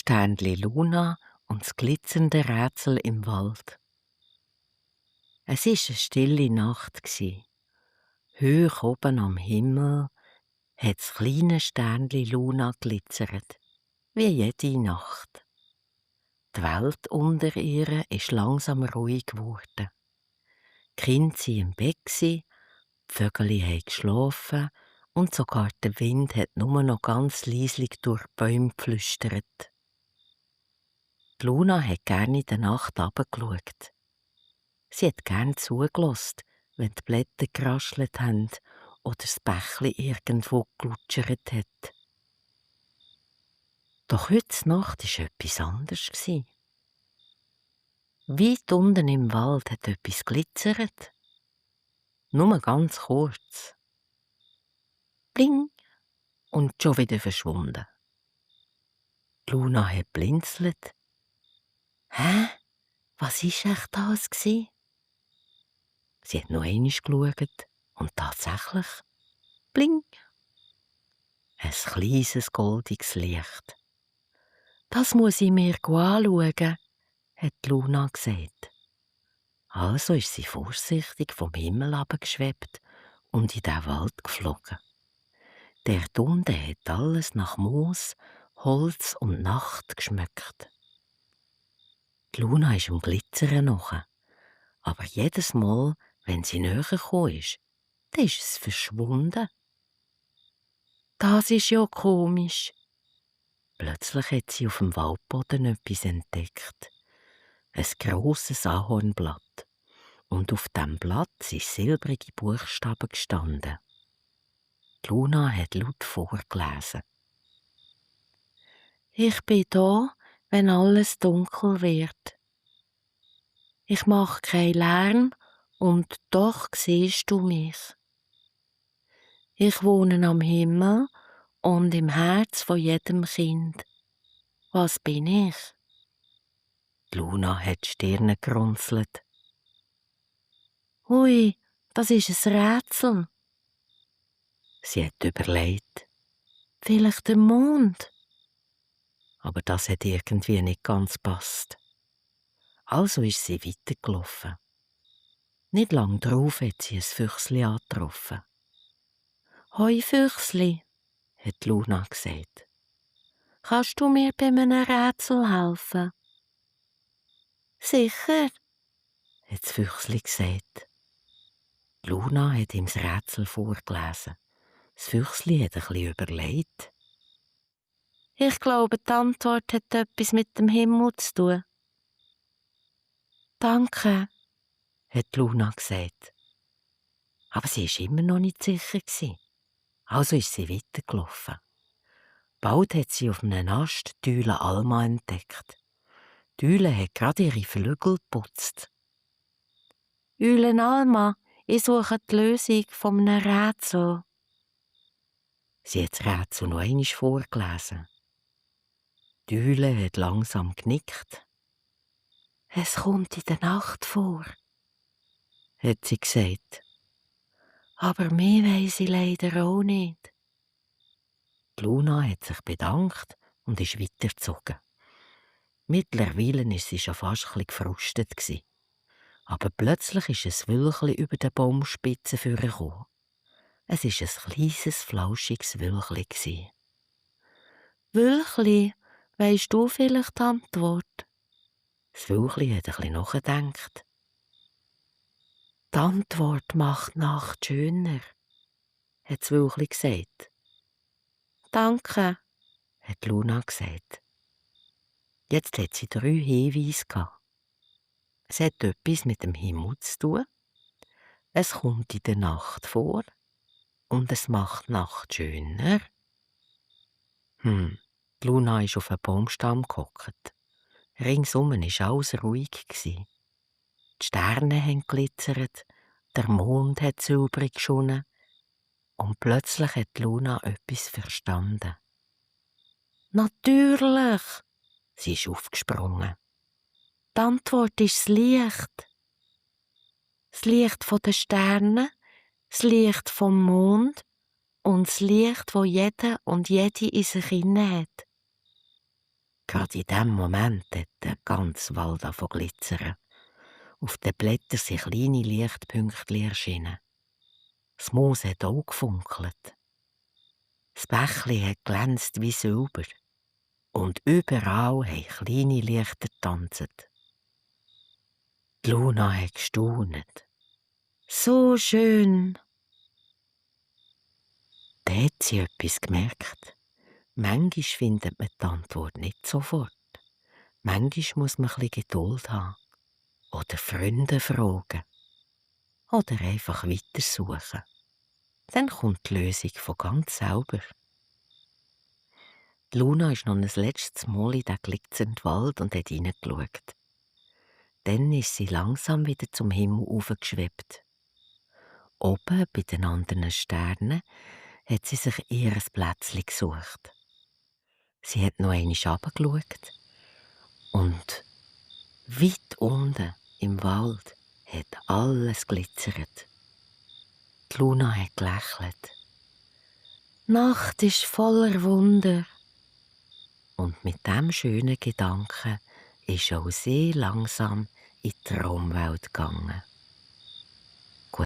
Sternli Luna und das glitzernde Rätsel im Wald. Es war eine stille Nacht. Hoch oben am Himmel hat das kleine Sternli Luna glitzert, wie jede Nacht. Die Welt unter ihr ist langsam ruhig geworden. Die Kinder waren im Bett, die Vögel haben geschlafen und sogar der Wind hat nur noch ganz leislich durch die Bäume geflüstert. Die Luna hat gerne in der Nacht heruntergeschaut. Sie hat gern zugelassen, wenn die Blätter geraschelt haben oder das Bächli irgendwo gelutschert hat. Doch heute Nacht war etwas anderes. Weit unten im Wald hat etwas glitzert. Nur ganz kurz. Bling! Und schon wieder verschwunden. Die Luna hat blinzelt. Hä? Was war echt das? Sie hat noch einmal geschaut und tatsächlich, bling! Ein kleines goldiges Licht. «Das muss ich mir anschauen», hat Luna gesagt. Also ist sie vorsichtig vom Himmel herabgeschwebt und in den Wald geflogen. Dort unten hat alles nach Moos, Holz und Nacht geschmeckt. Die Luna ist am Glitzern nach, aber jedes Mal, wenn sie näher gekommen ist, dann ist es verschwunden. Das ist ja komisch. Plötzlich hat sie auf dem Waldboden etwas entdeckt. Ein grosses Ahornblatt. Und auf dem Blatt sind silbrige Buchstaben gestanden. Die Luna hat laut vorgelesen. Ich bin da, wenn alles dunkel wird. Ich mache keinen Lärm und doch siehst du mich. Ich wohne am Himmel und im Herz von jedem Kind. Was bin ich? Die Luna hat die Stirne gerunzelt. Hui, das ist ein Rätsel. Sie hat überlegt. Vielleicht der Mond? Aber das hat irgendwie nicht ganz gepasst. Also ist sie weitergelaufen. Nicht lang darauf hat sie ein Füchsli angetroffen. «Hoi Füchsli», hat Luna gesagt. «Kannst du mir bei einem Rätsel helfen?» «Sicher», hat das Füchsli gesagt. Luna hat ihm das Rätsel vorgelesen. Das Füchsli hat ein bisschen überlegt. «Ich glaube, die Antwort hat etwas mit dem Himmel zu tun.» «Danke», hat Luna gesagt. Aber sie war immer noch nicht sicher. Also ist sie weitergelaufen. Bald hat sie auf einem Ast die Eule Alma entdeckt. Die Eule hat gerade ihre Flügel geputzt. «Eulen Alma, ich suche die Lösung von einem Rätsel.» Sie hat das Rätsel noch einmal vorgelesen. Die Eule hat langsam genickt. «Es kommt in der Nacht vor», hat sie gesagt. «Aber mehr weiss ich leider auch nicht.» Die Luna hat sich bedankt und ist weitergezogen. Mittlerweile war sie schon fast ein bisschen gefrustet. Aber plötzlich ist ein Wölkchen über den Baumspitzen vorgekommen. Es war ein kleines, flauschiges Wölkchen. «Wölkchen, weisst du vielleicht die Antwort?» Das Wölkchen hat ein bisschen nachgedacht. «Die Antwort macht die Nacht schöner», hat das Wölkchen gesagt. «Danke», hat Luna gesagt. Jetzt hat sie 3 Hinweise gehabt. Es hat etwas mit dem Himmel zu tun, es kommt in der Nacht vor und es macht die Nacht schöner. Die Luna ist auf einem Baumstamm gehockt. Ringsum war alles ruhig. Die Sterne haben glitzert, der Mond hat silbrig geschonnen und plötzlich hat Luna etwas verstanden. «Natürlich!» Sie ist aufgesprungen. «Die Antwort ist das Licht. Das Licht der Sterne, das Licht vom Mond und das Licht, das jeder und jede in sich inne hat. Gerade in dem Moment hat der ganze Wald angefangen zu glitzern. Auf den Blättern sind kleine Lichtpünktchen erschienen. Das Moos hat auch gefunkelt. Das Bächli hat glänzt wie Silber. Und überall haben kleine Lichter getanzt. Die Luna hat gestaunet. So schön! Dann hat sie etwas gemerkt. Manchmal findet man die Antwort nicht sofort. Manchmal muss man ein bisschen Geduld haben. Oder Freunde fragen. Oder einfach weitersuchen. Dann kommt die Lösung von ganz selber. Die Luna ist noch ein letztes Mal in den glitzernden Wald und hat hineingeschaut. Dann ist sie langsam wieder zum Himmel aufgeschwebt. Oben bei den anderen Sternen hat sie sich ihr Plätzchen gesucht. Sie hat noch einmal heruntergeschaut und weit unten im Wald hat alles glitzert. Die Luna hat gelächelt. Die Nacht ist voller Wunder. Und mit diesem schönen Gedanken ist auch sie langsam in die Traumwelt gegangen.